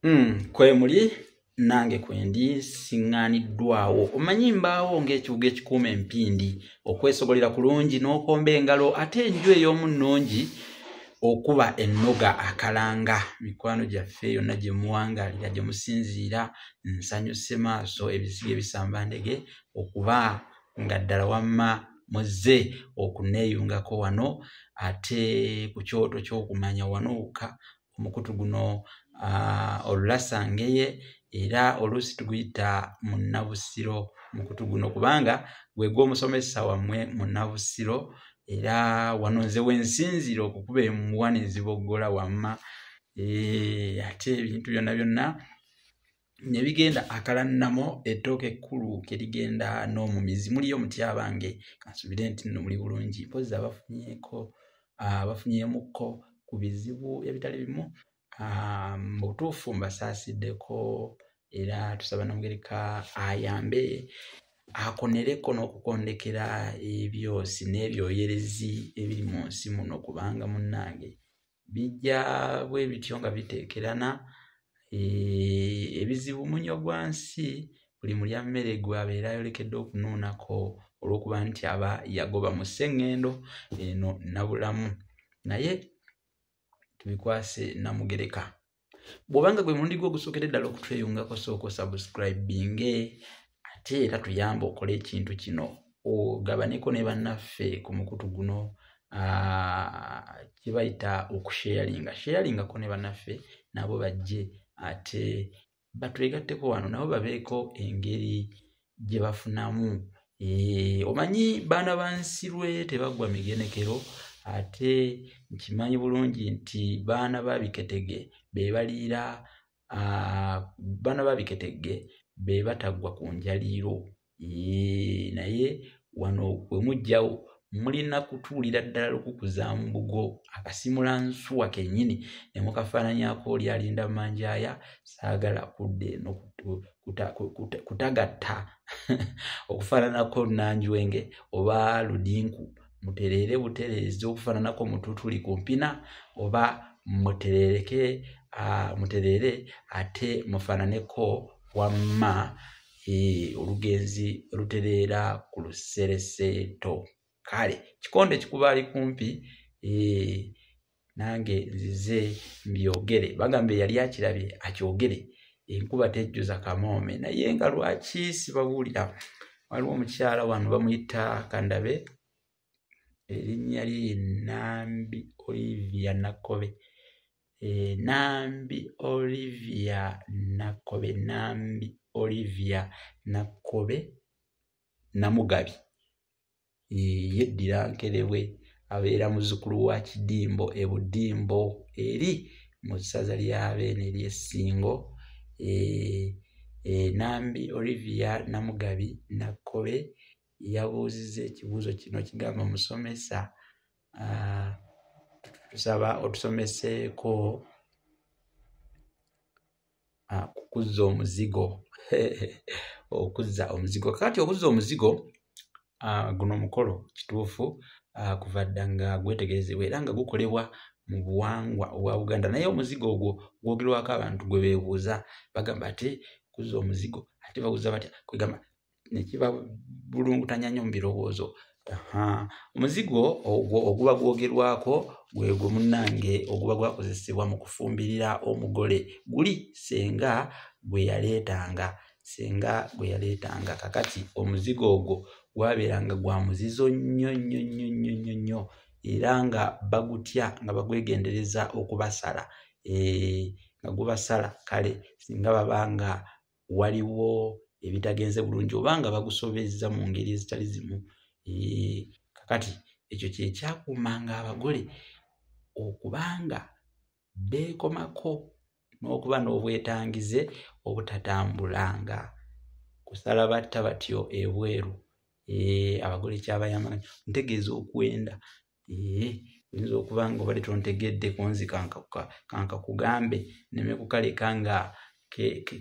Kwemuli nange kwendi siŋŋaaniddwawo. Omanyi mbaawo ng'ekibuga ekikuuma empindi, okwesogolera kulungi n'okomba engalo, ate enju ey'omu nnungi okuba ennoga akalanga. Mikwano gyaffe yonna gye muwangaalira, gye musinziira, nsanyuse maaso ebisiga ebisamba ndege okuba nga ddala wamma muzze okuneeyungako wano ate ku kyoto ky'okumanya wano wokka omukutu guno olulasangeye, era oluusi tuguyita Munnabusiro mukutu guno kubanga gwe gw'omusomesa wammwe Munnabusiro, era wano nze wensinziira okukuba emuwa neziboggola wamma. Ate ebintu byonna byonna ne bigenda akalannamo, ettooke ekkulu ke ligenda n'omumizi. Muliyo mutya abange? Kansubire nti nno muli bulungi, mpozzi abafunyeemukko ku bizibu ebitali bimu. Mu butuufu mbasaasiddeko, era tusaba Namugereka ayambe akonereko n'okukondekera ebyosi n'ebyoyerezi ebiri mu nsi muno, kubanga munnange bijja bwe bityo nga biteekerana. Ebizibu munyo gwa nsi, buli mulya mmere gw'abeera ayolekedde okunuunako olw'okuba nti aba yagoba mu sseŋŋendo eno nabulamu. Naye tubikwase Namugereka. Bw'obanga gwe mulundi gwo ogusookera ddala okutweyungako, sooka osubscribinge, ate era tuyambe okole ekintu kino, ogabaneko ne bannaffe ku mukutu guno, kye bayita okusharinga. Sharingako ne bannaffe nabo bajje ate batwegatteko wano, nabo babeeko engeri gye bafunamu. Omanyi baana ba Nsirwe tebaggwa migenekero, ate nkimanyi bulungi nti baana ba Biketege be baliira, baana ba Biketege be bataggwa ku njaliiro. Naye wano we mujjawo mulina kutuulira ddala lukukuza mbugo, akasimula nsuwa kennyini ne mukafaananyako oli alinda manjaaya. Saagala kudda eno kutagatta okufaananako Nanjwenge oba Ludinku. Mutereere butereezi okufaananako Mututuli ku mpina, oba mutereereke, mutereere ate mufaananeko wamma olugenzi olutereera ku lusereseeto. Kale kikonde kikuba ali kumpi, nange nzize mbyogere. Bagamba eyali akirabye akyogere, enkuba tejjuza kamoome. Naye nga lwaki sibabuulira, waliwo omukyala wano bamuyita Kandabe, erinnya lye ye Nambi Olivia Nakkobe. Nambi Olivia Nakkobe, Nambi Olivia Nakkobe Namugabi, yeddira Nkerebwe, abeera muzzukulu wa Kidimbo e Budimbo eri mu ssaza lya Beene ery'e Ssingo. Nambi Olivia Namugabi Nakkobe yabuuzizza ekibuuzo kino kigamba, musomesa, tusaba otusomeseeko ku kuzza omuzigo. Okuzza omuzigo, kakati okuzza omuzigo guno mukolo kituufu kuva dda nga gwetegerezebwa era nga gukolebwa mu buwangwa obwa Buganda. Naye omuzigo ogwo gwogerwako abantu gwe beebuuza, bagamba ate kuzza omuzigo ate babuuza batya? Kwegamba ne kiba bulungutanya nnyo mu birowoozo. Omuzigo ogwo oguba gwogerwako gwegwo munnange oguba gwakozesebwa mu kufumbirira omugole, guli ssenga gwe yaleetanga, ssenga gwe yaleetanga. Kakati omuzigo ogwo gwabeeranga gwa muzizo nnyo nnyo nnyo nnyo nnyo nnyo, era nga bagutya nga bagwegendereza okubasala, nga gubasala. Kale singa baba nga waliwo ebitagenze bulungi oba nga bagusobezza mu ngeri ezitali zimu. Kakati ekyo kye kyakuumanga abagole okubanga beekomako n'okuba n'obwetangize obutatambulanga kusala batta batyo ebweru. Abagole kyabayambanga, ntegeeza okwenda. Oyinza okuba nga obadde tontegedde kunzi, kankakugambe nneme kukaleka nga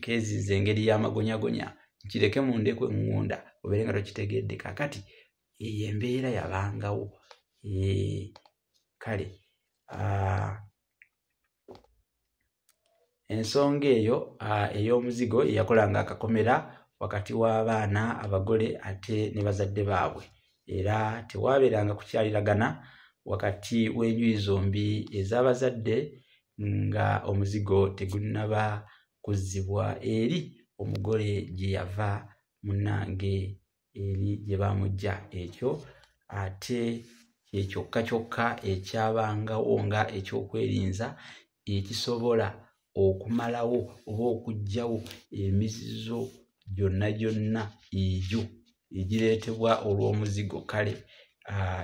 keeziza engeri y'amagonyagonya, nkireke mundeku eŋŋunda obeere nga tokitegedde. Kaakati eyo embeera yabangawo. Kale Ensonga eyo ey'omuzigo eyakolanga akakomera wakati w'abaana abagole ate ne bazadde baabwe, era tewaabeeranga kukyaliragana wakati w'enjuyi zombi ez'abazadde nga omuzigo tegunnaba kuzzibwa eri omugole gye yava munnange eri gye baamuggya. Ekyo ate kye kyokka kyokka ekyabangawo nga ekyokwerinza ekisobola okumalawo oba okuggyawo emizizo gyonna gyonna egyo egireetebwa olw'omuzigo. Kale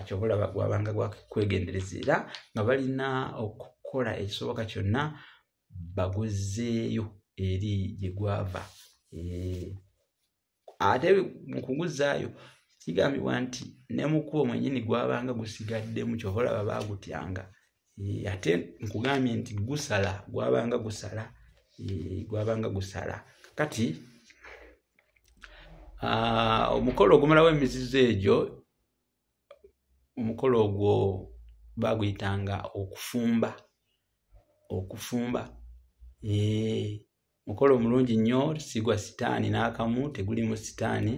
ky'ova olaba gwabanga gwa kwegendereza, era nga balina okukola ekisoboka kyonna baguzzeeyo eri gye gwava. Ate mu kuguzzaayo kigambibwa nti ne mu kkubo mwennyini gwabanga gusigaddemu, ky'ova olaba baagutyanga. Ate nkugambye nti gusala, gwabanga gusala, gwabanga gusala. Kati omukolo ogumalawo emizizo egyo, omukolo ogwo baaguyitanga okufumba. Okufumba mukolo mulungi nnyo, si gwa sitaani n'akamu, tegulimu sitaani,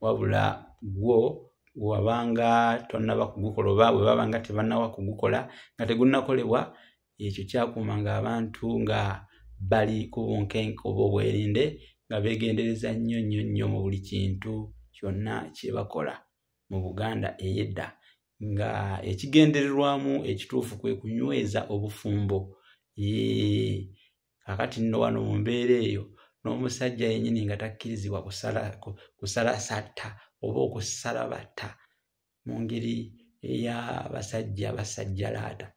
wabula gwo wabanga tonnaba kugukola oba bwe babanga tebannawa kugukola nga tegunnakolebwa, ekyo kyakuumanga abantu nga bali ku bunkenke oba obwerinde, nga beegendereza nnyo nnyo nnyo mu buli kintu kyonna kye bakola mu Buganda ey'edda, nga ekigendererwamu ekituufu kwe kunyweza obufumbo. Kaakati nno wano mu mbeera eyo n'omusajja yennyini nga takkirizibwa kusalasatta oba okusalabata mu ngeri ey'abasajja basajjalaata,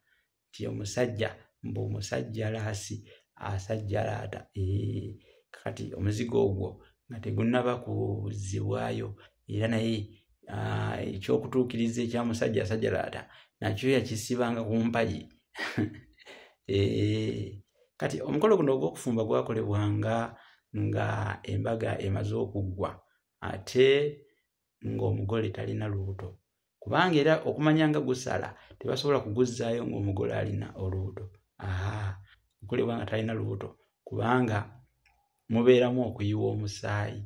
nti omusajja mbu omusajjalaasi asajjalaata. Kati omuzigo ogwo nga tegunnaba kuzzibwayo, era naye ekyokutuukiriza ekya musajja asajjalaata nakyo yakisibanga ku mpagi. Kati omukolo guno ogw'okufumba gwakolebwanga nga embaga emaze okuggwa ate ng'omugole talina lubuto, kubanga era okumanya nga gusala tebasobola kuguzzaayo ng'omugole alina olubuto. Gukolebwa nga talina lubuto, kubanga mubeeramu okuyiwa omusaayi.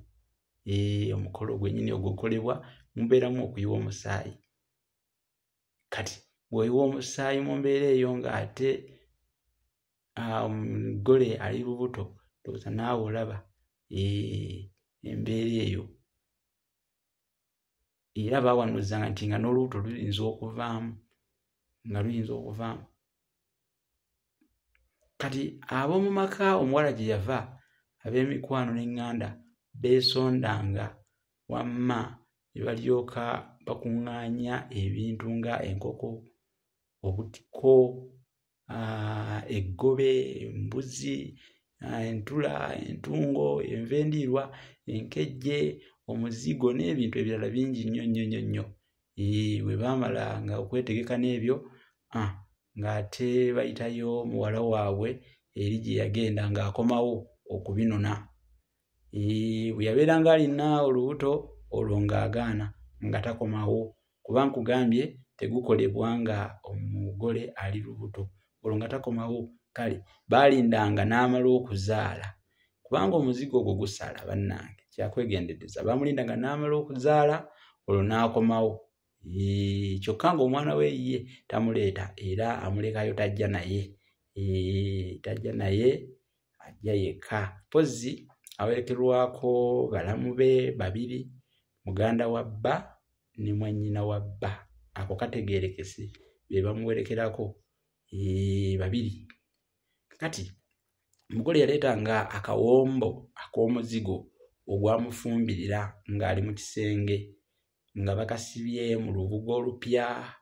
Omukolo gwennyini ogukolebwa mubeeramu okuyiwa omusaayi. Kati bw'oyiwa omusaayi mu mbeera eyo ng'ate omugole ali lubuto, ndowooza naawe olaba embeera eyo. Era baawanuzanga nti nga n'olubuto luyinza okuvaamu, nga luyinza okuvaamu. Kati ab'omu maka omuwala gye yava, ab'emikwano n'eŋŋanda beesondanga wamma ne balyoka bakuŋŋaanya ebintu nga enkoko, obutiko, eggobe, embuzi, entula, entungo, enva endiirwa, enkejje, omuzigo n'ebintu ebirala bingi nnyo nnyo nnyo nnyo. Bwe baamalanga okwetegeka n'ebyo, ng'ate bayitayo muwala waabwe eri gye yagenda ng'akomawo okubinona. Bwe yabeeranga alina olubuto olwo ng'agaana nga takomawo, kuba nkugambye tegukolebwa nga omugole ali lubuto, olwo nga takomawo. Kale baalindanga n'amala okuzaala, kubanga omuzigo ogwo gusala bannange, kyakwegendereza. Baamulindanga n'amala okuzaala olwo n'akomawo. Kyokka ng'omwana we ye tamuleeta, era amulekayo tajja naye, tajja naye, ajja yekka. Mpozzi awerekerwako balamu be babiri, muganda wa bba ne mwannyina wa bba, ako kategeerekese, be bamuwerekerako babiri. Kati omugole yaleetanga akawombo ak'omuzigo ogwamufumbirira ng'ali mu kisenge, nga bakasibye mu lubugo olupya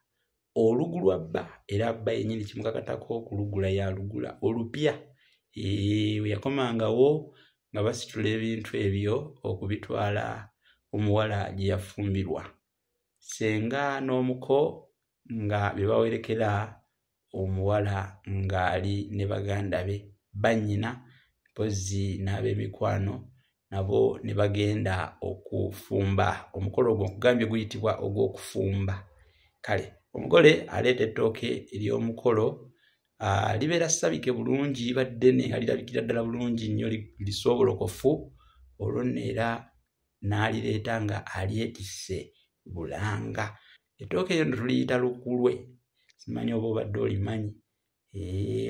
olugulwa bba, era bba yennyini kimukakatako okulugula, yalugula olupya. We yakomangawo nga basitula ebintu ebyo okubitwala omuwala gye yafumbirwa. Ssenga n'omuko nga be bawerekera omuwala ng'ali ne baganda be, bannyina, mpozzi n'ab'emikwano nabo ne bagenda okufumba. Omukolo ogwo nkugambye guyitibwa ogw'okufumba. Kale omugole aleeta ettooke ery'omukolo Libeera ssabike bulungi, liba ddene nga lirabikira ddala bulungi nnyo, lisoobolokofu. Olwo nno era n'alireeta nga alyetisse bulanga. Ettooke eryo nno tuliyita lukulwe, simanyi oba obadde olimanyi.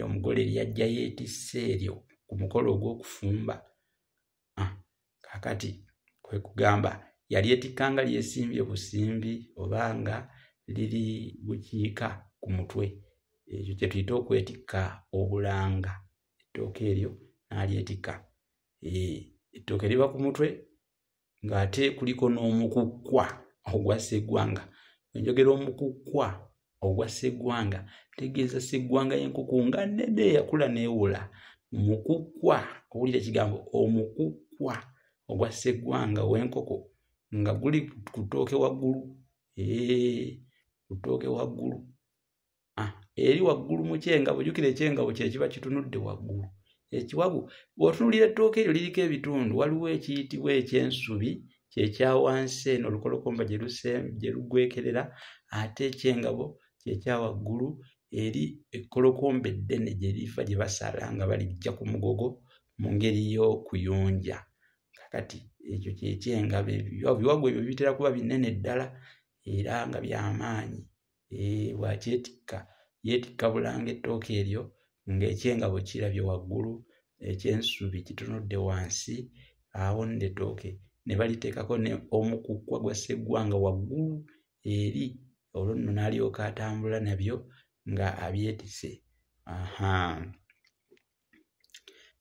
Omugole lyajja yeetisse eryo ku mukolo ogw'okufumba. Kaakati kwe kugamba yalyetikka nga lyesimbye busimbi oba nga liri bukiika ku mutwe. Ekyo kye tuyita okwetikka obulanga. Ettooke eryo n'alyetikka. Ettooke liba ku mutwe ng'ate kuliko n'omukukkwa ogwa sseggwanga. Enjogera omukukkwa ogwa sseggwanga tegeeza sseggwanga y'enkoko nga nnene eyakula n'ewola. Mukukkwa, owulira ekigambo omukukkwa ogwa sseggwanga ow'enkoko nga guli ku ttooke waggulu. Ku ttooke waggulu. Eri waggulu mu kyengabo, jjukira ekyengabo kye kiba kitunudde waggulu. Ekiwagu bw'otunuulira ettooke eryo liriko ebitundu, waliwo ekiyitibwa ekyensubi kye kya wansi eno olukolokomba gye lugwekerera, ate ekyengabo kye kya waggulu eri ekkolokomba eddene gye liva gye basala nga baliggya ku mugogo mu ngeri y'okuyonja. Kaakati ekyo kye kyengabo. Ebiwagu ebyo bitera kuba binene ddala era nga by'amaanyi. Bw'akyetikka yeetikka bulanga ettooke eryo ng'ekyengabo kirabye waggulu, ekyensubi kitunudde wansi. Awo nno ettooke ne baliteekako ne omukukkwa gwa sseggwanga waggulu eri, olwo nno n'alyoka atambula nabyo nga abyetisse.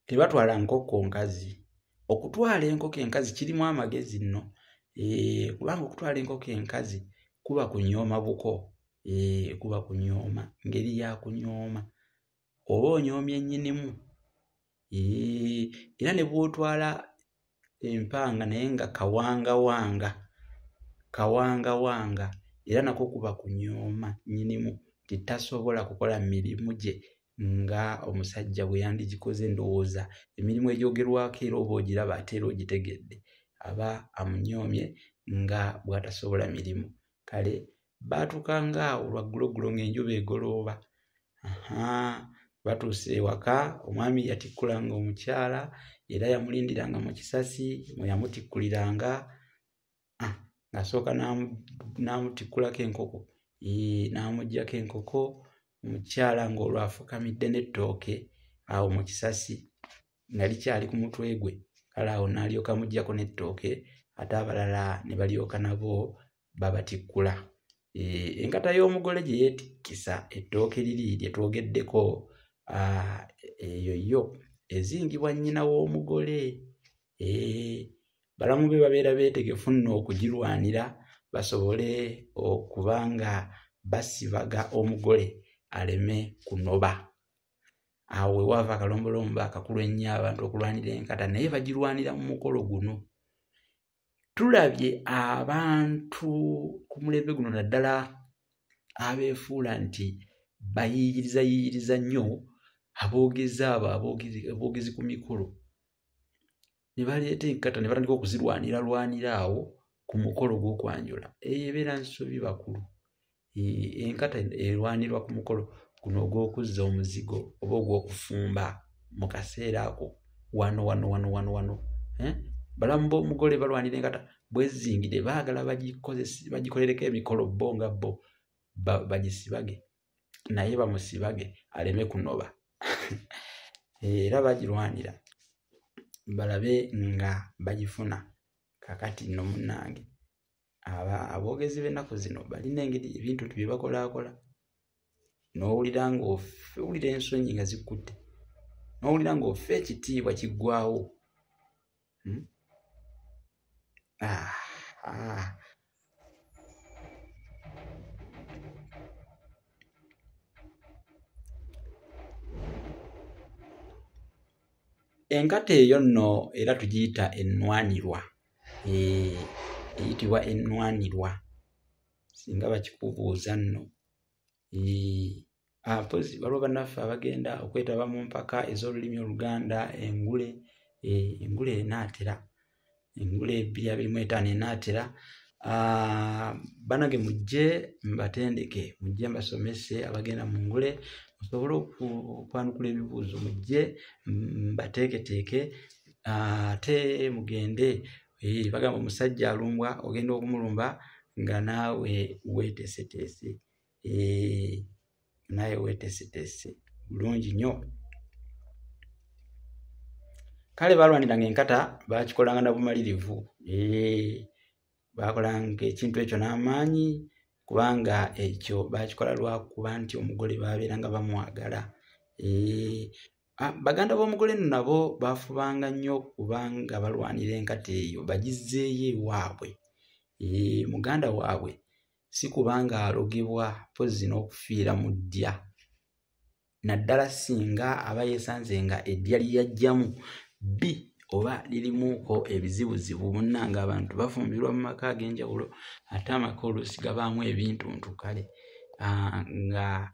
Tebatwala nkoko nkazi. Okutwala enkoko enkazi kirimu amagezi nno, kubanga okutwala enkoko enkazi kuba kunyooma buko. Kuba kunyooma, ngeri ya kunyooma, oba onyoomye nnyinimu. Era ne bw'otwala empanga naye nga kawangawanga, kawangawanga, era nakwo kuba kunyooma nnyinimu nti tasobola kukola mirimu gye nga omusajja bwe yandigikoze. Ndowooza emirimu egyogerwako era oba ogiraba ate era ogitegedde, aba amunyoomye nga bw'atasobola mirimu. Kale baatuukanga awo lwagguloggulo ng'enjuba egolooba. Batuuse ewaka, omwami yatikkulanga omukyala era yamulindiranga mu kisasi mwe yamutikkuliranga, ng'asooka n'amutikkulako enkoko, n'amuggyako enkoko. Omukyala ng'olwo afukamidde n'ettooke awo mu kisasi nga likyali ku mutwe gwe. Kale awo n'alyoka amuggyako n'ettooke, ate abalala ne balyoka nabo babatikkula. Enkata y'omugole gye yeetikkisa ettooke liri lye twogeddeko, eyo yo ezingibwa nnyina w'omugole. Balamu be babeera beetegefu nno okugirwanira basobole okuba nga basibaga omugole aleme kunoba. Awo we waava akalombolombo akakulu ennyo abantu okulwanira enkata, naye bagirwanira mu mukolo guno. Tulabye abantu ku mulembe guno naddala abeefuula nti bayiiyiriza yiiyiriza nnyo, aboogezi abo aboogezi ku mikolo, ne baleeta enkata ne batandika okuzirwanira lwanira awo ku mukolo gw'okwanjula. Eyo ebeera nsobi bakulu. Enkata erwanirwa ku mukolo guno ogw'okuzza omuzigo oba ogw'okufumba mu kaseera ako wano wano wano wano wano. Balamu b'omugole balwanira enkata bwezingire, baagala bagikolereko emikolo bo nga bo bagisibage, naye bamusibage aleme kunoba. Era bagirwanira balabe nga bagifuna. Kaakati nno munnange, aboogezi b'ennaku zino balina engeri ebintu bye bakolaakola, n'owulira ng'owulira ensonyi nga zikutte, n'owulira ng'ofa ekitiibwa kiggwaawo. Enkata eyo nno era tugiyita ennwanirwa. Eyitibwa ennwanirwa singa bakikubuuza nno. Mpozi waliwo bannaffe abagenda okwetaba mu mpaka ez'olulimi Oluganda, engule, engule enaatera, engule 2025 enaatera. Banange mujje mbatendeke, mujje mbasomese abagenda mu ngule musobole okwanukula ebibuuzo, mujje mbateeketeeke ate mugende. Bagamba omusajja alumbwa ogenda okumulumba nga naawe weeteeseteese, naawe weeteeseteese bulungi nnyo. Kale baalwaniranga enkata, baakikolanga na bumalirivu, baakolanga ekintu ekyo n'amaanyi, kubanga ekyo baakikola lwakuba nti omugole baabeeranga bamwagala. Baganda b'omugole nno nabo baafubanga nnyo kubanga balwanira enkata eyo bagizzeeyo ewaabwe. Muganda waabwe si kubanga alogebwa mpozzi n'okufiira mu ddya, naddala singa aba yeesanze nga eddya lye yajjamu bbi oba lirimuuko ebizibuzibu. Munnange abantu bafumbirwa mu maka ag'enjawulo, ate amaka oluusi gabaamu ebintuntu, kale nga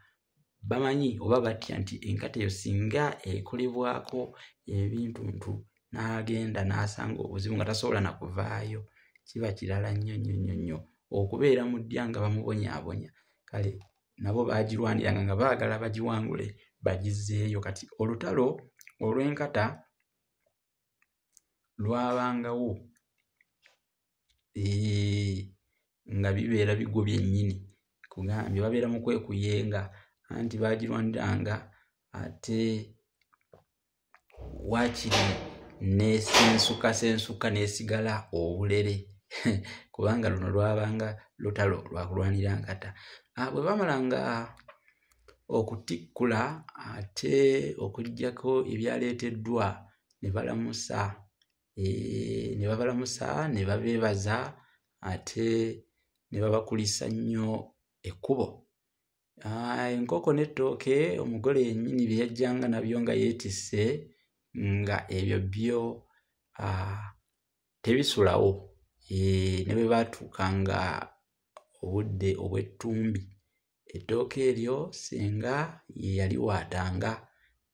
bamanyi oba batya nti enkata eyo singa ekolebwako ebintuntu n'agenda n'asanga obuzibu nga tasobola na kuvaayo, kiba kirala nnyo nnyo nnyo nnyo okubeera mu ddya nga bamubonyaabonya. Kale nabo baagirwaniranga nga baagala bagiwangule bagizzeeyo. Kati olutalo olw'enkata lwabangawo nga bibeera bigwo byennyini, kugambye babeera mu kwekuyenga, anti baagirwaniranga ate waakiri n'esensukasensuka n'esigala obulere kubanga luno lwabanga lutalo lwa kulwanira nkata. Bwe baamalanga okutikkula ate okuggyako ebyaleeteddwa ne balamusa, ne babalamusa ne babeebaza ate ne babakulisa nnyo ekkubo. Enkoko n'ettooke omugole yennyini bye yajjanga nabyo nga yeetisse, nga ebyo byo tebisulawo. Ne bwe baatuukanga obudde obw'ettumbi, ettooke eryo ssenga ye yaliwaatanga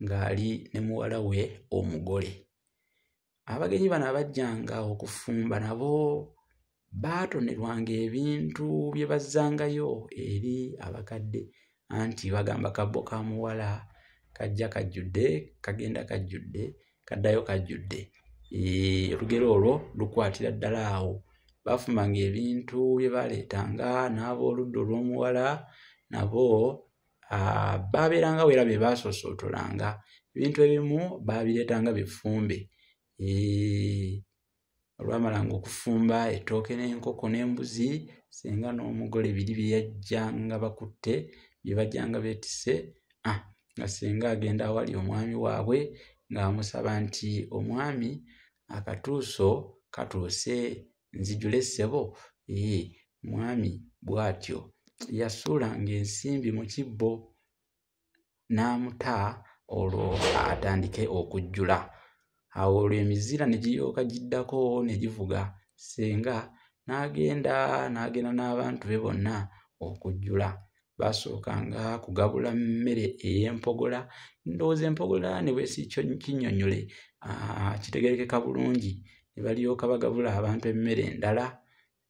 ng'ali ne muwala we omugole. Abagenyi bano abajjanga okufumba nabo baatonerwanga ebintu bye bazzangayo eri abakadde, anti bagamba kabbo ka muwala kajja kajjudde, kagenda kajjudde, kaddayo kajjudde. Olugero olwo lukwatira ddala awo. Baafumbanga ebintu bye baaleetanga n'abooludda olw'omuwala nabo baabeerangawo era be baasoosootolanga. Ebintu ebimu baabireetanga bifumbe. Olwamalanga okufumba ettooke n'enkoko n'embuzi, ssenga n'omugole biri bye yajjanga bakutte, bye bajjanga beetisse, nga ssenga agenda awali omwami waabwe ng'amusaba nti omwami akatuuso katuuse, nzijule ssebo. Mwami bw'atyo yasuulanga ensimbi mu kibbo n'amuta olwo atandike okujjula. Awo olwo emizira ne giryoka giddako ne givuga, ssenga n'agenda n'abantu be bonna okujjula. Baasookanga kugabula mmere ey'empogola, ndowooza empogola ne bwe kinnyonnyole kitegeerekeka bulungi, ne balyoka bagabula abantu emmere endala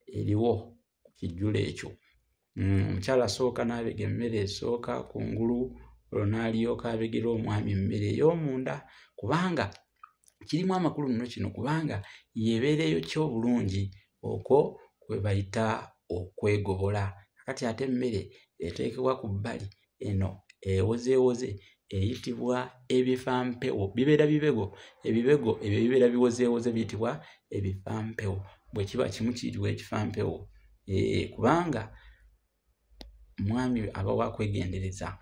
eriwo ku kijjulo ekyo. Omukyala asooka n'abega emmere esooka kungulu, olwo n'alyoka abegera omwami emmere ey'omunda, kubanga kirimu amakulu nno kino, kubanga y'ebeera eyokya obulungi, okwo kwe bayita okwegobola. Kati ate emmere eteekebwa ku bbali eno ewozeewoze eyitibwa ebifampewo, bibeera bibego, ebibego ebyo bibeera biwozeewoze biyitibwa ebifampewo. Bwe kiba kimu kiyitibwa ekifampewo, kubanga mwami aba wa kwegendereza.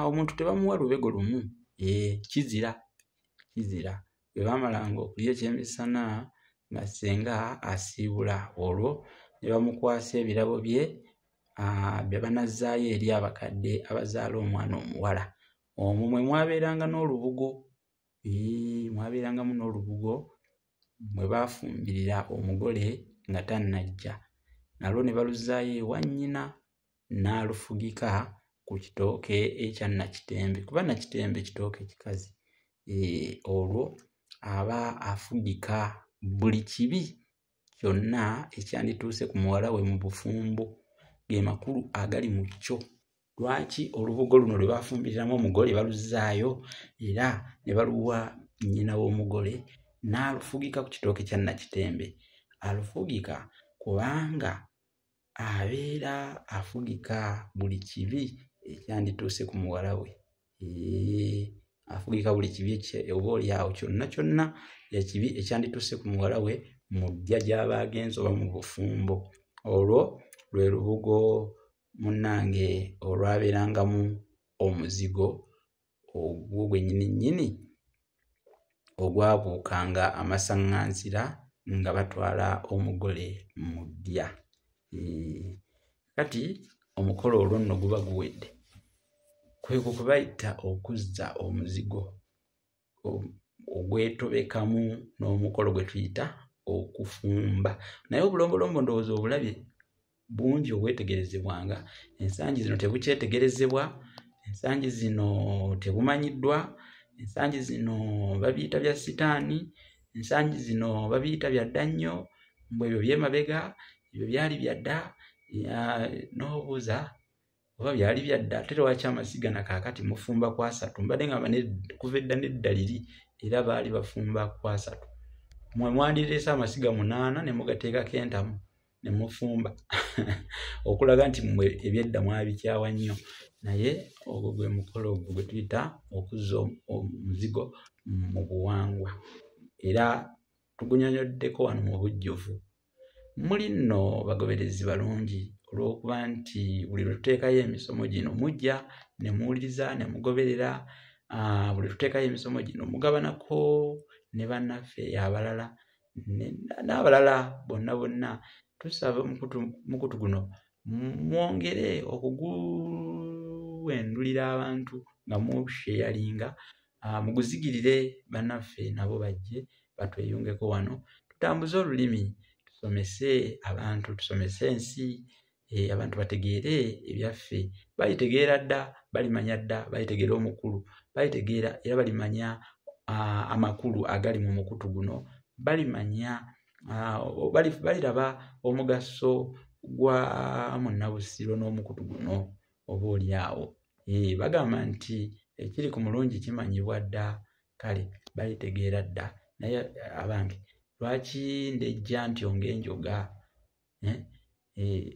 Omuntu tebamuwa lubego lumu, kizira kizira. Bwe baamalanga okulya ekyemisana nga ssenga asiibula, olwo ne bamukwasa ebirabo bye bye banazzaayo eri abakadde abazaala omwana omuwala. Omwo mwe mwabeeranga n'olubugo, mwabeerangamu n'olubugo mwe baafumbirira omugole nga tannajja, nalwo ne baluzzaayo ewa nnyina n'alufugika ku kitooke ekya Nakitembe, kuba Nakitembe kitooke kikazi. Olwo aba afugika buli kibi kyonna ekyandituuse ku muwala we mu bufumbo. Ge makulu agali mu kyo. Lwaki olubugo luno lwe bafumbiriramu omugole baluzzaayo era ne baluwa nnyina w'omugole n'alufugika ku kitooke kya Nakitembe? Alufugika kubanga abeera afugika buli kibi ekyandituuse ku muwala we. Afugika buli kibi oba oli awo kyonna kyonna ekibi ekyandituuse ku muwala we mu ddya gy'aba agenze oba mu bufumbo. Olwo lwe lubugo munnange olwabeerangamu omuzigo ogwo gwennyini nnyini ogwabuukanga amasaŋŋanzira nga batwala omugole mu ddya. Kati omukolo olwo nno guba guwedde, kwekwo kwe bayita okuzza omuzigo ogwetobekamu n'omukolo gwe tuyita okufumba. Naye obulombolombo ndowooza obulabye bungi obwetegerezebwanga. Ensangi zino tebukyetegerezebwa, ensangi zino tebumanyiddwa, ensangi zino babiyita bya sitaani, ensangi zino babiyita bya dda nnyo, mbu ebyo by'emabega, ebyo byali bya dda. N'obuuza oba byali bya dda, ate lwaki amasiga na kaakati mufumba ku asatu? Mbadde ngamba kuva edda n'edda liri era baali bafumba ku asatu. Mmwe mwandireese amasiga 8 ne mugateekako entamu ne mufumba okulaga nti mmwe ebyedda mwabikyawa nnyo. Naye ogwo gwe mukolo ogwo gwe tuyita okuzza omuzigo mu buwangwa, era tugunyonnyoddeko wano mu bujjuvu. Muli nno bagoberezi balungi olw'okuba nti buli lwe tuteekayo emisomo gino mujja ne muwuliriza ne mugoberera. Buli lwe tuteekayo emisomo gino mugabanako ne bannaffe abalala n'abalala bonna bonna. Tusaba omukutu guno mwongere okuguwendulira abantu nga musheyalinga, muguzigirire bannaffe nabo bajje batweyungeko wano, tutambuze olulimi, tusomese abantu, tusomese ensi, abantu bategeere ebyaffe. Balitegeera dda, balimanya dda, balitegeera omukulu, balitegeera era balimanya amakulu agali mu mukutu guno, balimanya baliraba omugaso gwa munnabusiro n'omukutu guno oba oli awo. Bagamba nti ekiri ku mulungi kimanyibwa dda, kale balitegeera dda. Naye abange, lwaki ndejja ntyo ng'enjoga?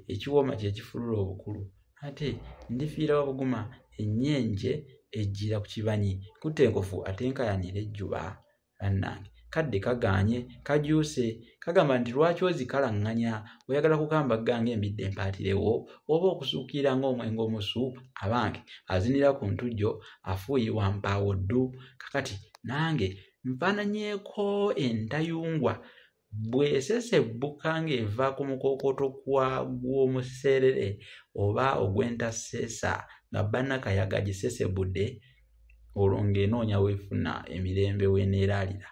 Ekiwooma kye kifulula obukulu. Ate ndifiira wabuguma, ennyenje ejjira ku kibanyi, kutta enkofu ate nkayanira ejjuba. Bannange, kadde kagaanye, kajuuse, kagamba nti lwaki ozikalaŋŋanya? Oyagala kukambagga ng'embidde empaatirewo oba okusuukirira ng'omwenge omusu? Abange, azinira ku ntujjo afuuyibwa mpaawo ddu. Kakati nange nfaananyeeko entayungwa bw'esesebbuka ng'eva ku mukookoto gw'omuseerere oba ogw'entaseesa nga bannakayaga gisesebudde, olwo ng'enoonya weefuna emirembe w'eneeraalira.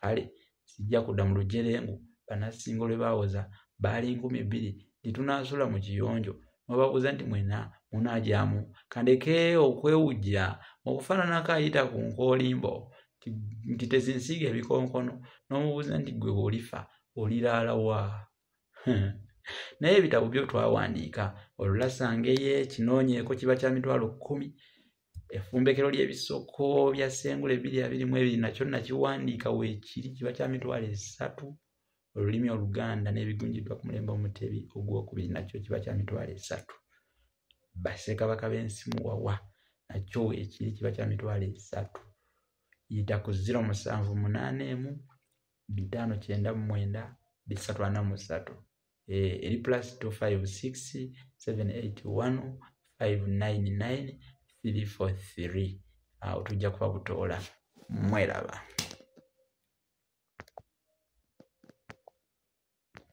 Kale sijja kudda mu lujerengu, bannassingo lwe baawoza baali 2000 nti tunaasula mu kiyonjo. N'obabuuza nti mwena munaagyamu? Kandeke okwewujja okufaananako ayita ku nkoolimbo nti tezinsiiga ebikonkono, n'omubuuza nti ggwe bw'olifa oliraala wa? Naye ebitabo byo twawandiika, olulasangeye kinoonyeeko kiba kya 10,000, effumbekero ly'ebisoko bya Ssengule 2022 nakyo nakiwandiika weekiri kiba kya 300,000, olulimi Oluganda n'ebigunjiddwa ku mulembe Omutebi ogwokubiri nakyo kiba kya 300,000, Bassekabaka b'ensi Muwawa nakyo weekiri kiba kya 300,000. Yita ku 0781 599 343 eri +256 781 599 343. Awo tujja kuba butoola. Mweraba.